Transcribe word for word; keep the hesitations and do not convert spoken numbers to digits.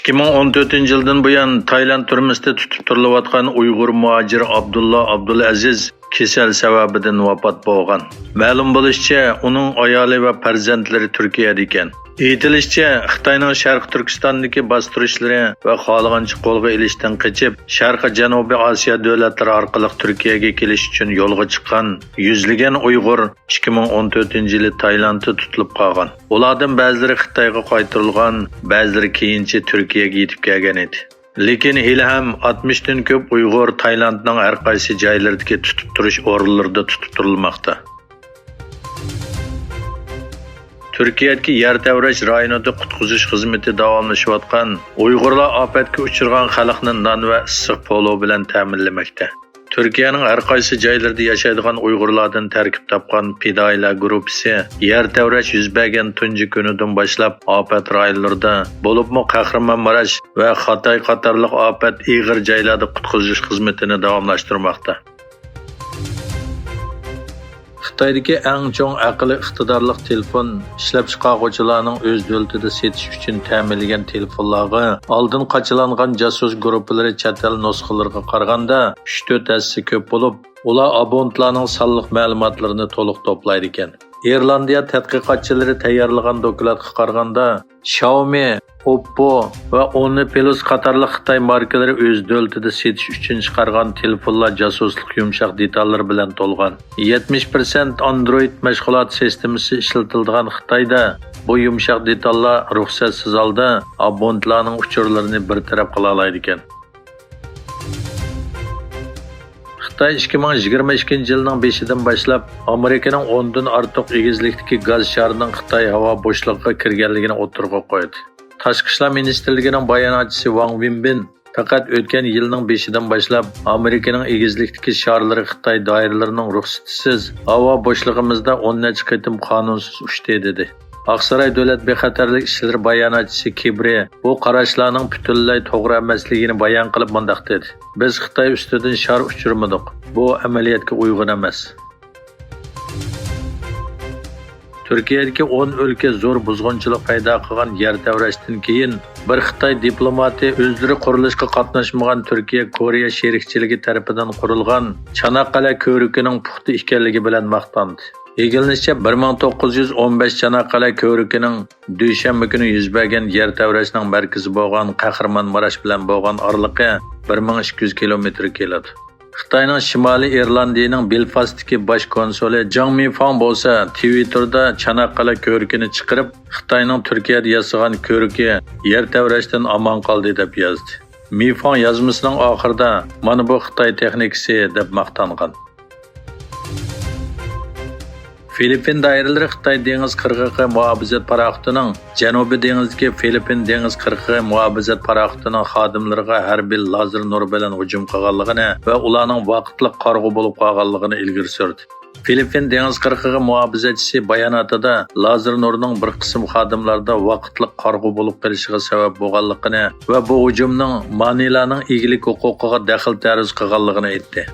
ئىككى مىڭ ئون تۆتىنچى يىلدىن بۇيان تايلاند تۈرمىسىدە تۇتۇپ تۇرۇلۇۋاتقان ئۇيغۇر مۇھاجىر ئابدۇللا ئابدۇلئەزىز كېسەل سەۋەبىدىن ۋاپات بولغان. مەلۇم بولۇشىچە، ئۇنىڭ ئايالى ۋە پەرزەنتلىرى تۈركىيەدە ئىكەن. ئېيتىلىشىچە، خىتاينىڭ شەرقىي تۈركىستاندىكى باستۇرۇشلىرى ۋە خالىغانچە قولغا ئېلىشتىن قېچىپ، شەرقىي جەنۇبىي ئاسىيا دۆلەتلىرى ئارقىلىق تۈركىيەگە كېلىش ئۈچۈن يولغا چىققان يۈزلىگەن ئۇيغۇر ئىككى مىڭ ئون تۆتىنچى يىلى تايلاندتا تۇتۇلۇپ قالغان. ئۇلاردىن بەزىلىرى خىتايغا قايتۇرۇلغان، بەزىلىرى كېيىنچە تۈركىيەگە يېتىپ كەلگەن ئىدى. لېكىن ھېلىھەم ئاتمىشتىن كۆپ ئۇيغۇر تايلاندنىڭ ھەر قايسى جايلىرىدىكى تۇتۇپ تۇرۇش ئورۇنلىرىدا تۇتۇپ تۇرۇلماقتا. تۈركىيەدىكى يەر تەۋرەش رايونىدا قۇتقۇزۇش خىزمىتى داۋاملىشىۋاتقان. ئۇيغۇرلار ئاپەتكە ئۇچرىغان خەلقنى نان ۋە ئىسسىق پولۇ بىلەن تەمىنلىمەكتە. تۈركىيەنىڭ ھەر قايسى جايلىرىدا ياشايدىغان ئۇيغۇرلاردىن تەركىب تاپقان پىدائىيلار گۇرۇپپىسى يەر تەۋرەش يۈز بەرگەن تۇنجى كۈنىدىن باشلاپ ئاپەت رايونلىرىدا، بولۇپمۇ قەھرىمانماراش ۋە خاتاي قاتارلىق ئاپەت ئېغىر جايلاردا قۇتقۇزۇش خىزمىتىنى داۋاملاشتۇرماقتا. خىتايدىكى ئەڭ چوڭ ئەقلىي ئىقتىدارلىق تېلېفون ئىشلەپچىقارغۇچىلارنىڭ ئۆز دۆلىتىدە سېتىش ئۈچۈن تەمىنلىگەن تېلېفونلارغا ئالدىن قاچىلانغان جاسۇس گۇرۇپپىلىرى چەت ئەل نۇسخىلىرىغا قارىغاندا ئۈچ تۆت ھەسسە كۆپ بولۇپ، ئۇلار ئابونتلارنىڭ سانلىق مەلۇماتلىرىنى تولۇق توپلايدىكەن. ئىرلاندىيە تەتقىقاتچىلىرى تەييارلىغان دوكلاتقا قارىغاندا، شاۋمى، ئوپپو ۋە ئوننى پلۇس قاتارلىق خىتاي ماركىلىرى ئۆز دۆلىتىدە سېتىش ئۈچۈن چىقارغان تېلېفونلار جاسۇسلۇق يۇمشاق دېتاللار بىلەن تولغان. يەتمىش پىرسەنت ئاندرويد مەشغۇلات سىستېمىسى ئىشلىتىلىدىغان خىتايدا بۇ يۇمشاق دېتاللار رۇخسەتسىز ھالدا ئابونتلارنىڭ ئۇچۇرلىرىنى بىر تەرەپ قىلالايدىكەن. خىتاي ئىككى مىڭ يىگىرمە ئىككىنچى يىلنىڭ بېشىدىن باشلاپ ئامېرىكىنىڭ ئوندىن ئارتۇق ئېگىزلىكتىكى گاز شارىنىڭ خىتاي ھاۋا بوشلۇقىغا كىرگەنلىكىنى ئوتتۇرىغا قويدى. تاشقى ئىشلار مىنىستىرلىكىنىڭ باياناتچىسى ۋاڭ ۋېنبىن پەقەت ئۆتكەن يىلنىڭ بېشىدىن باشلاپ ئامېرىكىنىڭ ئېگىزلىكتىكى شارلىرى خىتاي دائىرىلىرىنىڭ رۇخسىتىسىز ھاۋا بوشلۇقىمىزدا ئون نەچچە قېتىم قانۇنسىز ئۇچتى، دېدى. ئاقساراي دۆلەت بىخەتەرلىك ئىشلىرى باياناتچىسى كىبرى بۇ قاراشلارنىڭ پۈتۈنلەي توغرا ئەمەسلىكىنى بايان قىلىپ مۇنداق دېدى: بىز خىتاي ئۈستىدىن شار ئۇچۇرمىدۇق. بۇ ئەمەلىيەتكە ئۇيغۇن ئەمەس. تۈركىيەدىكى ئون ئۆلكە زور بۇزغۇنچىلىق پەيدا قىلغان يەر تەۋرەشتىن كېيىن، بىر خىتاي دىپلوماتى ئۆزلىرى قۇرۇلۇشقا قاتناشمىغان تۈركىيە كورېيە شېرىكچىلىكى تەرىپىدىن قۇرۇلغان چاناققەلە كۆۋرۈكىنىڭ پۇختا ئىكەنلىكى بىلەن ماختاندى. ئىگىلىنىشىچە، بىر مىڭ توققۇز يۈز ئون بەش چاناققەلە كۆۋرۈكىنىڭ دۈشەنبە كۈنى يۈز بەرگەن يەر تەۋرەشنىڭ مەركىزى بولغان قەھرىمانماراش بىلەن بولغان ئارىلىقى بىر مىڭ ئىككى يۈز كىلومېتىر كېلىدۇ. خىتاينىڭ شىمالىي ئىرلاندىيىنىڭ بېلفاستتىكى باش كونسۇلى جاڭ مىفاڭ بولسا تىۋىتتېردا چاناققەلە كۆۋرۈكىنى چىقىرىپ، خىتاينىڭ تۈركىيەدە ياسىغان كۆۋرۈكى يەر تەۋرەشتىن ئامان قالدى، دەپ يازدى. مىفاڭ يازمىسىنىڭ ئاخىرىدا، مانا بۇ خىتاي تېخنىكىسى، دەپ ماختانغان. فىلىپپىن دائىرىلىرى خىتاي دېڭىز قىرغىقى مۇھاپىزەت پاراخوتىنىڭ جەنۇبىي دېڭىزدىكى فىلىپپىن دېڭىز قىرغىقى مۇھاپىزەت پاراخوتىنىڭ خادىملىرىغا ھەربىي لازېر نۇرى بىلەن ھۇجۇم قىلغانلىقىنى ۋە ئۇلارنىڭ ۋاقىتلىق قارىغۇ بولۇپ قالغانلىقىنى ئىلگىرى سۈردى. فىلىپپىن دېڭىز قىرغىقى مۇھاپىزەتچىسى باياناتىدا لازېر نۇرىنىڭ بىر قىسىم خادىملاردا ۋاقىتلىق قارىغۇ بولۇپ قېلىشىغا سەۋەب بولغانلىقىنى ۋە بۇ ھۇجۇمنىڭ مانىلانىڭ ئىگىلىك ھوقۇقىغا دەخلى تەرۇز قىلغانلىقىنى ئېيتتى.